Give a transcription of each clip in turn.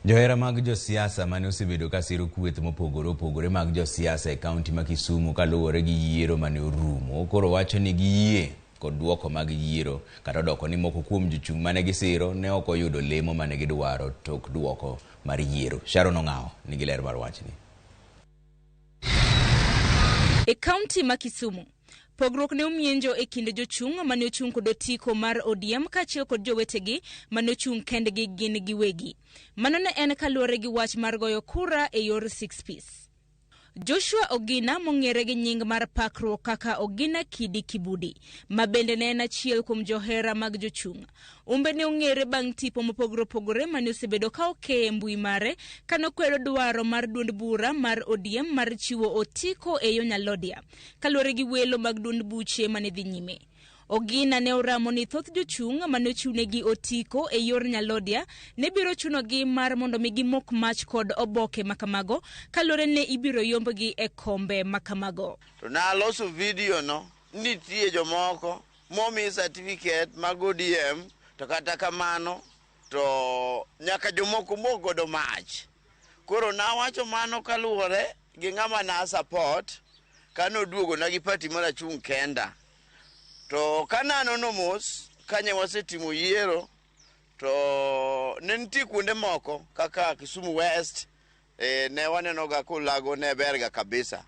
Johera mag josiasa mane osebedo ka siro kweth mopogore opogore mag josiasa e kaunti ma Kisumu kaluwore gi yiero mane orumo koro wacho ni giyie kod duoko mag yiero kata odoko ni moko kuom jochung' mane gisiro ne ok oyudo lemo mane gidwaro tok duoko mar yiero. Sharon Ong'awo nigi ler mar wachni. E kaunti ma Kisumu, pogruok ne omienjo e kind jochung' mane ochung' kod otiko mar ODM kaachiel kod jowetegi mane ochung' kendgi gin giwegi. Mano ne en kaluwore gi wach mar goyo kura e yor six piece. Joshua Ogina mong'ere gi nying mar pakruok kaka Ogina Kidi Kibudi, ma bende ne en achiel kuom johera mag jochung'. Umbe ne ong'ere bang' tipo mopogore opogore mane osebedo ka okeye e mbui mare kane okwedo dwaro mar duond bura mar ODM mar chiwo otiko e yo nyalodia kaluwore gi welo mag duond buche mane dhi nyime. Ogina ne oramo ni thoth jochung' mane ochiwnegi otiko e yor nyalodia ne biro chunogi mar mondo mi gimok mach kod oboke makamago kaluwore ne ibiro yombgi e kombe makamago. To naloso video no, nitie jomoko momi certificate mag ODM to kata kamano to nyaka jomoko mok godo mach. Koro nawacho mano kaluwore gi ng'ama na support kanoduogona gi party mar achung' kenda. To kananono mos kanye wasetimo yiero to ne nitie kuonde moko kaka Kisumu West ne waneno ga kolago ne ber ga kabisa.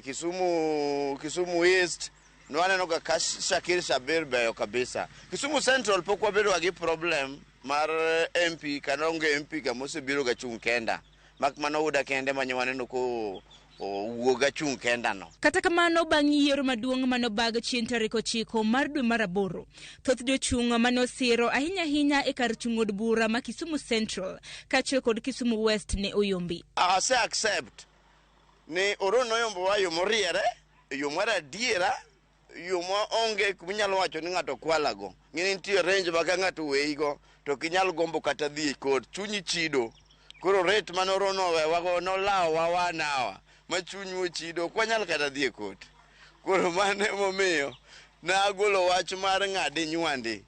Kisumu East ne waneno ga ka Shakir Shabir beyo kabisa. Kisumu Central pok wabedo ga gi problem mar MP kata onge MP ga mosebiro ga chung' kenda. Mak mana Ouda kende manye waneno ko owuog ga chung' kenda no. Kata kamano bang' yiero maduong' mane obag chieng' tarik 9 mar dwe mar 8, thoth jochung' mane osiro ahinya ahinya e kar chung' od bura ma Kisumu Central kaachiel kod Kisumu West ne oyombi. Ase accept ni Oron noyombowa e yo moriere, e yo mar adiera, yo ma onge kuma inyalo wacho ni ng'ato kwalago. Ng'eni nitie range ma ka ng'ato oweyigo to ok inyal gombo kata dhi e court, chunyi chido. Koro rate mane Oron owewago nolawowa one hour ma chunywa ochido, ok wanyal kata dhi e court. Koro mano emomiyo nagolo wach mar ng'adi nywandi.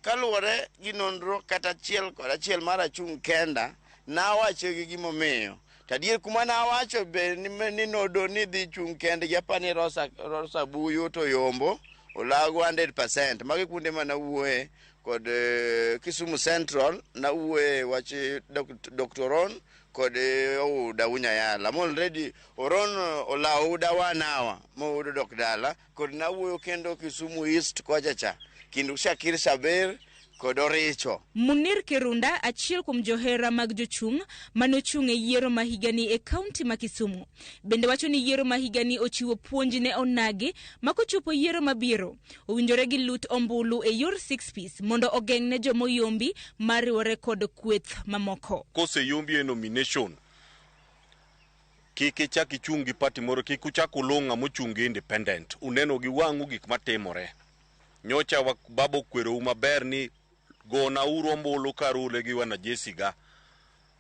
Kaluwore gi nonro kata achiel kod achiel mar achung' kenda, nawacho gi gimomiyo. To adier kuma nawacho be ni nodo ni dhi chung' kendgi, apa ni Rosa Buyu to yombo Olago 100%. Mago kuonde ma nawuoye kod Kisumu Central, nawuoye wach Dr. Oron kod Ouda Unyayala. Ma already Oron olawo Ouda 1 hour ma Ouda dok dala. Kod nawuoyo kendo Kisumu East kocha cha, kind Shakir Shabir kod Oricho. Munir Kirunda, achiel kuom johera mag jochung' mane ochung' e yiero ma higani e kaunti ma Kisumu, bende wacho ni yiero ma higani ochiwo puonj ne onagi ma kochopo yiero mabiro, owinjore gi lut ombulu e yor six piece mondo ogeng' ne jomoyombi mar riwore kod kweth mamoko. Koseyombi e nomination, kik ichak ichung' gi party moro, kik uchak uluw ng'ama ochung' gi independent. Uneno gi wang'u gik matimore. Nyocha baba okwerou maber ni gonauru ombulu karule gi wanajeshi ga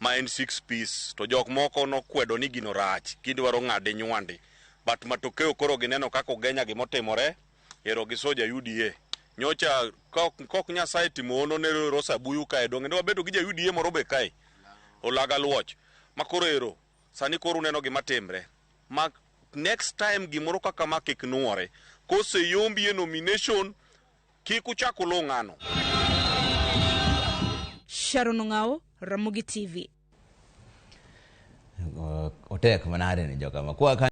ma en six piece, to jok moko nokwedo ni gino rach, gidwaro ng'ade nywandi. But matokeo koro gineno kaka ugenya gimotimore, ero gi soja UDA. Nyocha kok Nyasaye timo hono ne Rosa Buyu kae, donge ne wabedo gi ja UDA moro be kae? Olaga Luoch. Ma koro ero, sani koro uneno gima timre. Ma next time gimoro kaka ma kik nuore. Koseyombi e nomination, kik uchak uluw ng'ano. Sharon Ong'awo, Ramogi TV. Otek manade ni jokama. Kwa